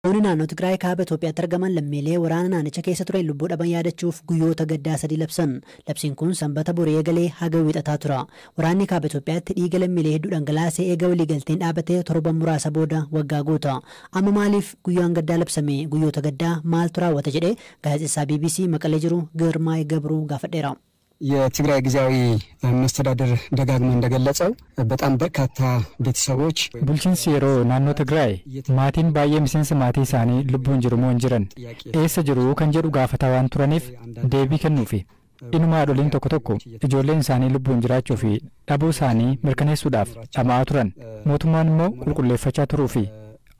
Namoonni naannoo Tigraay kaaba Itoophiyaatti argaman lammiilee waraana naannicha keessa ture lubbuu dhaban yaadachuuf guyyoota gaddaa sadii labsan. Labsiin kun Sanbata borii eegalee haga Wiixataa tura. Waraanni kaaba Itoophiyaatti dhiiga lammiilee hedduu dhangalaasee eega waliigalteen dhaabatee torban muraasa booda waggaa guuta. Amma maaliif guyyaan gaddaa labsame? Guyyoota gaddaa maaltu raawwata jedhee gaazexeessaa BBC Maqalee jiru Girmaay Gabruu gaafadheera. የትግራይ ጊዜያዊ መስተዳድር ደጋግሞ እንደገለጸው በጣም በርካታ ቤተሰቦች Bulchiinsi yeroo naannoo Tigraay maatiin baay'ee miseensa maatii isaanii lubbuun jiru moo hin jiran, eessa jiru kan jedhu gaafataa waan turaniif deebii kennuufi. Inuma haadholiin tokko tokko ijoolleen isaanii lubbuun jiraachuu fi dhabuu isaanii mirkaneessuudhaaf dhama'aa turan. Mootummaan immoo qulqulleeffachaa turuu fi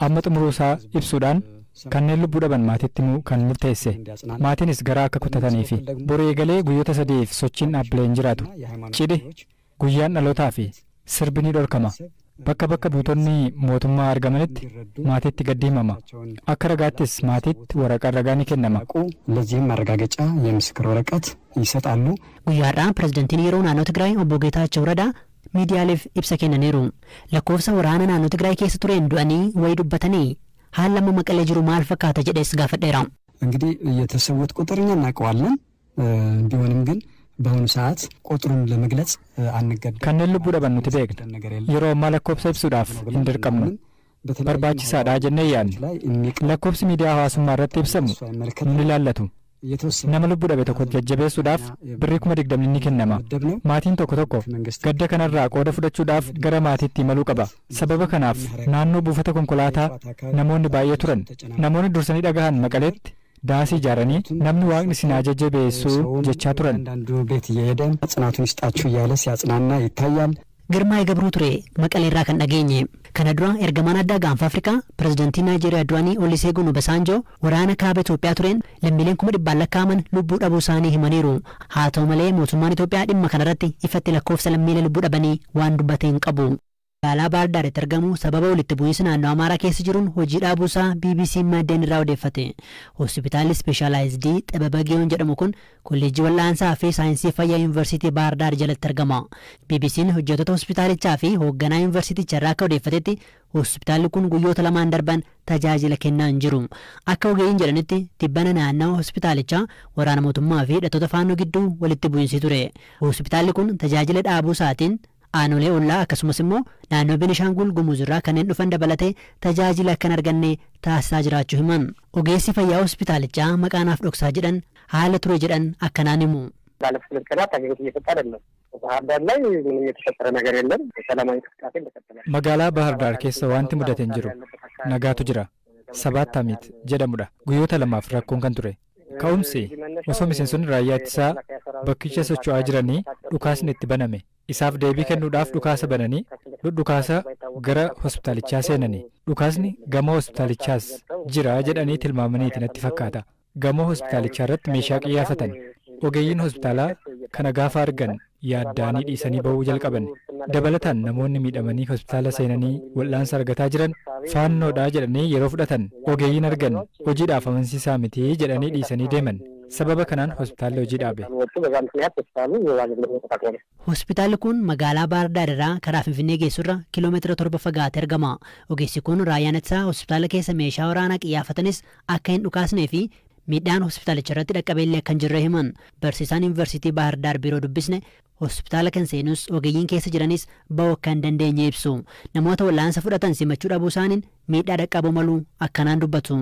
amma xumuruu isaa ibsuudhaan kanneen lubbuu dhaban maatiitti himuu kan murteesse. Maatiinis garaa akka kutatanii fi boru eegalee guyyoota 3f sochiin dhaabbilee hin jiraatu. Cidhi, guyyaan dhalootaa fi sirbi ni dhorkama. Bakka bakka buutonni mootummaa argamanitti maatiitti gaddi himama. Akka ragaattis maatiitti waraqaan ragaa ni kennama. ለዚህም ማረጋገጫ የምስክር ወረቀት ይሰጣሉ። Guyyaadhaan pirezidantiin yeroo naannoo Tigraay obbo Geetaachoo Radaa miidiyaaleef ibsa kennaniiru. Lakkoofsa waraana naannoo Tigraay keessa tureen du'anii wayii dubbatanii haala amma Maqalee jiru maal fakkaata jedhees gaafadheera. እንግዲህ የተሰዉት ቁጥር እኛ እናውቀዋለን። ቢሆንም ግን በአሁኑ ሰዓት ቁጥሩን ለመግለጽ አንገደድም። Kanneen lubbuu dhaban nuti beekna. ነገር የለም። Yeroo ammaa lakkoofsa ibsuudhaaf hin dirqamnu. Barbaachisaadha jennee yaadna. Lakkoofsi miidiyaa hawaasummaa irratti ibsamu nun ilaallatu. Nama lubbuu dhabe tokko jajjabeessuudhaaf birrii 20,000 ni kennama. Maatiin tokko tokko gadda kanarraa qooda fudhachuudhaaf gara maatiitti imaluu qaba. Sababa kanaaf naannoo buufata konkolaataa namoonni baay'ee turan. Namoonni dursanii dhagahan Maqaleetti daasii ijaaranii namni waaqni isin haa jajjabeessuu jechaa turan. አንዳንዱ ቤት እየሄደ ጽናቱን ይስጣችሁ እያለ ሲያጽናና ይታያል። Girmaay Gabruu ture Maqalee irraa kan dhageenye. Kana dura ergamaan addaa gaanfa Afrikaa pirezidantii Naayijeeriyaa duraanii Oluseegun Obasanjoo waraana kaaba Itoophiyaa tureen lammiileen 100,000 lakkaa'aman lubbuu dhabuu isaanii himaniiru. Haa ta'u malee mootummaan Itoophiyaa dhimma kanarratti ifatti lakkoofsa lammiilee lubbuu dhabanii waan dubbate hin qabu. Magaalaa Baahir Daaritti argamu sababa walitti bu'iinsa naannoo Amaaraa keessa jiruun hojii dhaabuusaa BBC maddeen irraa odeeffate. Hospitaalli Ispeeshaalaayizidii Xibaba Giyoon jedhamu kun kolleejjii wal'aansaa fi saayinsii fayyaa Yuunivarsiitii Baahir Daar jalatti argama. BBC'n hojjettoota hospitaalichaa fi hoogganaa yuunivarsiitichaa irraa akka odeeffatetti hospitaalli kun guyyoota lamaan darban tajaajila kennaa hin jiru. Akka ogeeyyiin jedhanitti tibbana naannawa hospitaalichaa waraana mootummaa fi hidhattoota faannoo gidduu walitti bu'iinsi ture. Hospitaalli kun tajaajila dhaabuu isaatiin aanolee ollaa akkasumas immoo naannoo Benishaangul Gumuz irraa kanneen dhufan dabalatee tajaajila akka hin arganne taasisaa jiraachuu himan. Ogeessi fayyaa hospitaalichaa maqaanaaf dhoksaa jedhan haala ture jedhan akkanaan himu. ባለፉት ሁለት ቀናት አገልግሎት እየሰጠ አይደለም። ባህር ዳር ላይ ምንም የተፈጠረ ነገር የለም። ሰላማዊ እንቅስቃሴ እንደቀጠለ ነው። Magaalaa Bahar Daar keessa wanti mudate hin jiru. Nagaatu jira. Sabaat Amit jedhamudha. Guyyoota lamaaf rakkoon kan ture. Ka'umsi osoo miseensonni raayyaa ittisaa bakkicha socho'aa jiranii dhukaasni itti baname. Isaaf deebii kennuudhaaf dhukaasa bananii dhudhukaasa gara hospitaalichaa seenanii. Dhukaasni gamoo hospitaalichaas jira jedhanii tilmaamaniiti natti fakkaata. Gamoo hospitaalichaa irratti meeshaa qiyyaafatan. Ogeeyyiin hospitaalaa kana gaafa argan yaaddaanii dhiisanii ba'uu jalqaban. Dabalataan namoonni miidhamanii hospitaala seenanii wal'aansa argataa jiran faannoodha jedhanii yeroo fudhatan ogeeyyiin argan hojiidhaaf amansiisaa miti jedhanii dhiisanii deeman. Sababa kanaan hospitaalli hojii dhaabe. ወጡ። በዛ ምክንያት ሆስፒታሉ አገልግሎት አቆመ። Hospitaalli kun magaalaa Baahir Daar irraa karaa Finfinnee geessurra kiiloomeetira 7 fagaatee argama. Ogeessi kun raayyaan ittisaa hospitaala keessa meeshaa waraanaa qiyyaafatanis akka hin dhukaasnee fi miidhaan hospitaalicha irratti dhaqqabeellee akka hin jirre himan. Barsiisaan Yuunivarsiitii Baahir Daar biiroo dubbisne hospitaala kan seenus ogeeyyiin keessa jiranis ba'uu akka hin dandeenye ibsu. Namoota wal'aansa fudhatan simachuu dhabuu isaaniin miidhaa dhaqqabuu malu akkanaan dubbatu.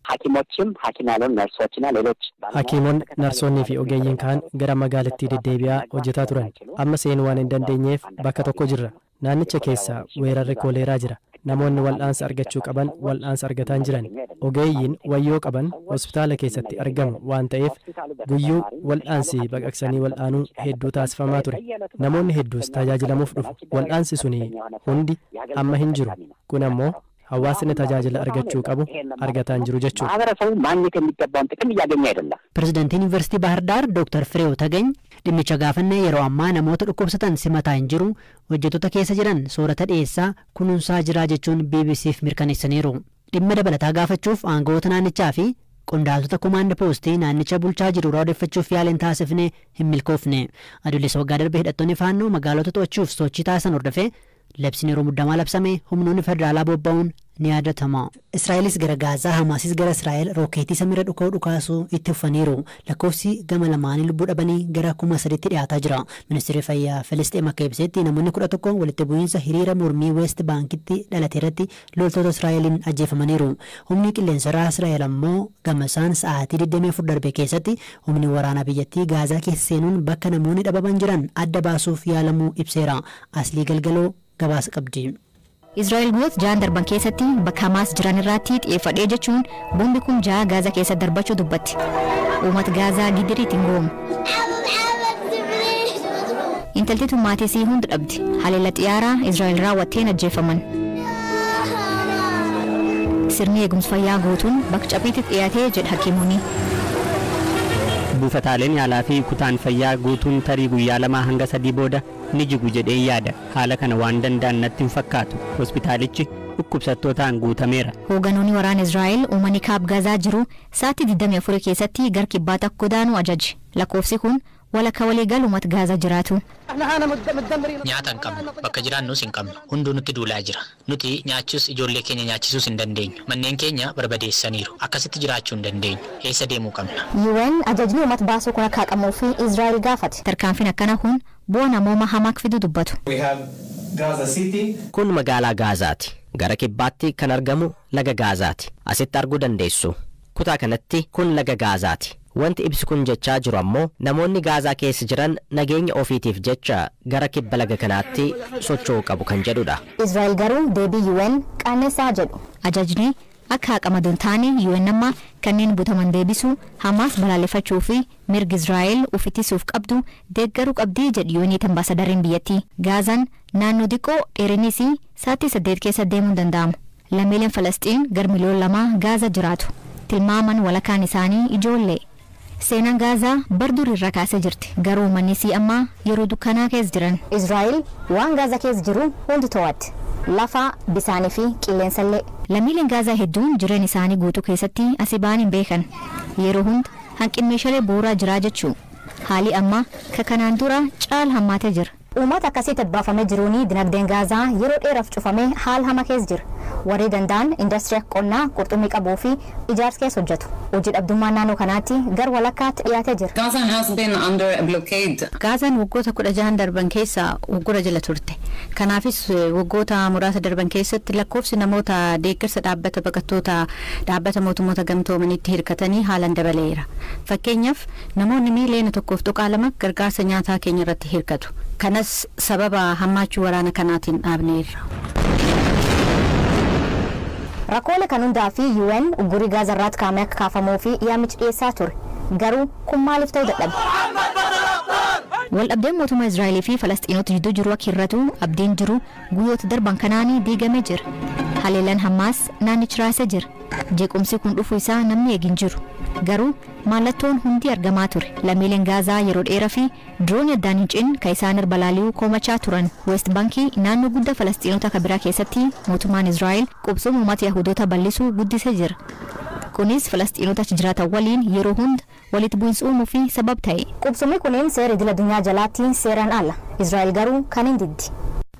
ሐኪሞችም ሐኪም ያልሆኑ ነርሶችና ሌሎች Hakiimonni, narsoonnii fi ogeeyyiin kaan gara magaalattii deddeebi'aa hojjetaa turan. Amma seenuu waan hin dandeenyeef bakka tokko jirra. Naannicha keessa weerarri kooleeraa jira. Namoonni wal'aansa argachuu qaban wal'aansa argataa hin jiran. Ogeeyyiin wayyoo qaban hospitaala keessatti argamu waan ta'eef guyyuu wal'aansi baqaqsanii wal'aanuu hedduu taasifamaa ture. Namoonni hedduus tajaajilamuuf dhufu. Wal'aansi suni hundi amma hin jiru. Kun ammoo hawaasni tajaajila argachuu qabu argataa hin jiru jechuudha. ማህበረሰቡ ማግኘት የሚገባውን ጥቅም እያገኘ አይደለም። Pirezidantiin Yuunivarsiitii Baahir Daar Dooktar Fireew Tagany dhimmicha gaafanne yeroo ammaa namoota dhukkubsatan simataa hin jiru, hojjettoota keessa jiran soorata dhiyeessaa kunuunsaa jira jechuun BBCf mirkaneessaniiru. Dhimma dabalataa gaafachuuf aangawoota naannichaa fi qondaaltota komaand poostii naannicha bulchaa jiru irraa odeeffachuuf yaaliin taasifne hin milkoofne. Adoolessa waggaa darbe hidhattoonni faannoo magaalota to'achuuf sochii taasisan hordofee labsiin yeroo muddamaa labsame humnoonni federaalaa bobba'uun ni yaadatama. Israa'elis gara Gaazaa, Hamaasis gara Israa'el rookeetii samiirra dhuka'uu dhukaasuu itti fufaniiru. Lakkoofsi gama lamaanii lubbuu dhabanii gara 3,000tti dhiyaataa jira. Ministeerri Fayyaa Filisxeem akka ibsetti namoonni 11 walitti bu'iinsa hiriira mormii West Baankitti dhalate irratti loltoota Israa'eliin ajjeefamaniiru. Humni qilleensarraa Israa'el ammoo gamasaan sa'aatii 24 darbe keessatti humni waraanaa biyyattii Gaazaa keessa seenuun bakka namoonni dhabaman jiran adda baasuuf yaalamuu ibseera. Aslii Galgaloo gabaasa qabdi. Israa'el guyyoota 6 darban keessatti bakka Hamaas jiran irratti xiyyeeffadhee jechuun boombi kun 6 Gaazaa keessa darbachuu dubbatti. Uummata Gaazaa gidiriitiin goomu. Intalti tun maatii isii hunda dhabdi. Haleella xiyyaaraa Israa'el raawwatteen ajjeefaman. Sirni eegumsa fayyaa guutuun bakka caphiitti dhiyaatee jedha hakiimonni. Buufataaleen yaalaa fi kutaan fayyaa guutuun tarii guyyaa 2 hanga 3 booda ni jigu jedhee yaada. Haala kana waan danda'an natti hin fakkaatu. Hospitaalichi dhukkubsattootaan guutameera. Hoogganoonni waraana Israa'el uummanni kaab Gaazaa jiru sa'aatii 24 keessatti gara kibbaatti akka godaanu ajaje. Lakkoofsi kun walakkaa waliigal uummata Gaazaa jiraatu. Nyaata hin qabnu, bakka jiraannus hin qabnu, hunduu nutti duulaa jira. Nuti nyaachus ijoollee keenya nyaachisuus hin dandeenyu. Manneen keenya barbadeessaniiru. Akkasitti jiraachuu hin dandeenyu. Eessa deemuu qabna? UN ajajni uummata baasuu kun akka haqamuu fi Israa'el gaafate. Tarkaanfiin akkana kun bu'aa namooma hamaa akka fidu dubbatu. Kun magaalaa Gaazaati. Gara kibbaatti kan argamu laga Gaazaati. Asitti arguu dandeessu. Kutaa kanatti kun laga Gaazaati. Wanti ibsi kun jechaa jiru ammoo namoonni Gaazaa keessa jiran nageenya ofiitiif jecha gara kibba laga kanaatti socho'uu qabu kan jedhudha. Israa'el garuu deebii UN qaanessaa jedhu. Ajajni akka haqama hin taane UN amma kanneen butaman deebisuu, Hamaas balaaleffachuu fi mirga Israa'el uffisuuf qabdu deeggaruu qabdi jedhu UN'tti ambaasadariin biyyattii. Gaazaan naannoo xiqqoo dheerinnis sa'aatii 8 keessa deemuu hin danda'amu. Lammiileen Falasxiin gara miliyoona 2 Gaazaa jiraatu. Tilmaaman walakkaan isaanii ijoollee. Seenaan Gaazaa bar durii irraa kaasee jirti. Garuu uummanni isii ammaa yeroo dukkanaa keessa jiran. Israa'el waan Gaazaa keessa jiru hundi to'atti. Lafa, bisaanii fi qilleensallee. Lammiileen Gaazaa hedduun jireenya isaanii guutuu keessatti asii ba'an hin beekan. Yeroo hunda hanqin meeshaalee bu'uuraa jiraa jechuu. Haalli ammaa ka kanaan dura caala hammaatee jira. Uummata akkasitti baafamee jiruun dinagdeen Gaazaa yeroo dheeraaf cufamee haala hamaa keessa jira. Warri danda'an industirii qonnaa, qurxummii qabuu fi ijaarsa keessa hojjetu. Hojii dhabdummaan naannoo kanaatti gara walakkaatti dhiyaatee jira. Gaazaan waggoota 16 darban keessa uggura jala turte. Kanaafis waggoota muraasa darban keessatti lakkoofsi namoota deeggarsa dhaabbata baqattoota dhaabbata mootummoota gamtoomaniitti hirkatanii haalaan dabaleera. Fakkeenyaaf namoonni miiliyoona 1.2 gargaarsa nyaataa keenya irratti hirkatu. Kanas sababa hammaachuu waraana kanaatiin dhaabneerra. Rakkoolee kan hundaa fi UN uggurii Gaazaa irratti kaa'ame akka kaafamuu fi yaamichi dhiyeessaa ture. Garuu kun maaliif ta'uu dadhabe? Waldhabdeen mootummaa Israa'elii fi Falasxiinota jidduu jiru akka hir'atu abdiin jiru guyyoota darban kanaan diigamee jira. Haleellaan Hamaas naannicha raasee jira. Jeequmsi kun dhufuu isaa namni eegin jiru. Garuu mallattoon hundi argamaa ture. Lammiileen Gaazaa yeroo dheeraa fi diroonii addaan hin cinne kan isaan irra balali'uu komachaa turan. West Baankii naannoo guddaa Falasxiinota kan biraa keessatti mootummaan Israa'el qubsuma uummata Yahudoota bal'isuu guddisee jira. Kunis Falasxiinota achi jiraatan waliin yeroo hunda walitti bu'iinsa uumuu fi sabab ta'e. Qubsumni kunneen seera idil addunyaa jalaatti seeraan ala. Israa'el garuu kan hin diddi.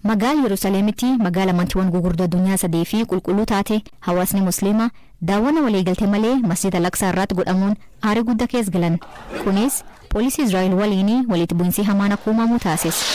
Magaalaa Yerusaalemitti magaala amantiiwwan gurguddoo addunyaa sadii fi qulqulluu taate hawaasni Musliimaa daawwannaa waliigaltee malee masjida Al-Aqsaa irratti godhamuun aarii guddaa keessa galan. Kunis poolisii Israa'el waliin walitti bu'iinsi hamaan akka uumamu taasise.